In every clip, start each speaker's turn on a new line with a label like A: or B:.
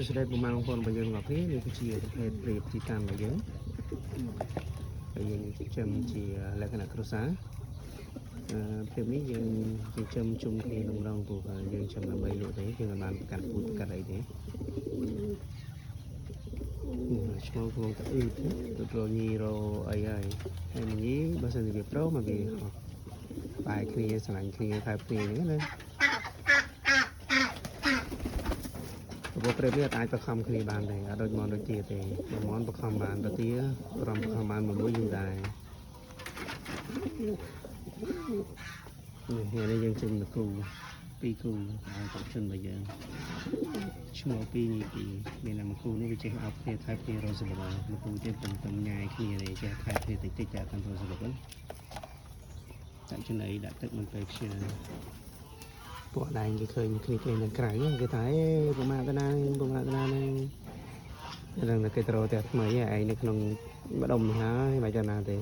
A: សួស្តីពុកម៉ែបងប្អូនរបស់យើងទាំងអស់គ្នានេះគឺជាប្រភេទព្រាបទីតាំងរបស់យើងហើយយើងចិញ្ចឹមជាលក្ខណៈគ្រួសារអឺព្រាបនេះយើងចិញ្ចឹមជុំគ្នាម្ដងព្រោះយើងចិញ្ចឹមដើម្បីលក់ទេយើងមិនបានប្រកាសពូជប្រកាសអីទេនេះឆ្មោកំពុងតែអឺទៅរញីរអីហើយហើយញីបើសិនជាវាប្រូមកវាហោះបែកគ្នាស្រឡាញ់គ្នាថែបគ្នាហ្នឹងណា ព្រោះព្រេបនេះអាចបខំគ្នាបានដែរអត់ដូចមន់ដូចទាទេបើមន់បខំបានបើទាក្រំបខំបានមួយយូរដែរនេះថ្ងៃនេះយើងចេញមកគូពីរគូហើយកជនរបស់យើងឈ្មោះពីរនេះពីរមានតែមួយគូនេះវាចេះអោបគ្នាថែបគ្នារស់សប្បាយមួយគូទៀតកំពុងញ៉ាយគ្នានេះចេះថែបគ្នាតិចតិចតែតាមរស់សប្បាយដាក់ចំណីដាក់ទឹកមិនពេលខ្ជិលពួកដែងគេឃើញគ្នាគេនៅក្រៅគេថាអេប្រមាតាណាប្រមាតាណានេះ រឿងតែគេទៅរកផ្ទះថ្មីឯងនៅក្នុងម្ដុំនេះហើយមិនចាំណាទេ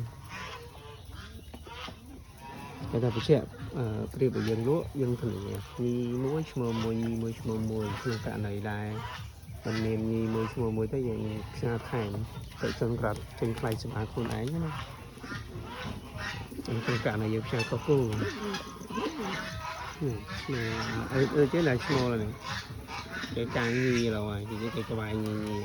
A: គេថាបញ្ជាក់អឺប្រៀបឲ្យយើងលក់យើងធានាញីមួយឈ្មោះមួយញីមួយឈ្មោះមួយក្នុងករណីដែរមិនមានញីមួយឈ្មោះមួយទេយើងផ្សាថែមទៅជនក្រាត់ចេញថ្លៃសម្អាតខ្លួនឯងណាក្នុងករណីយើងផ្សាខុសគូឈ្មោះអឺអឺគេឡាឈ្មោះនេះគេកាងញីឡើយគេគេក្បាយញីញី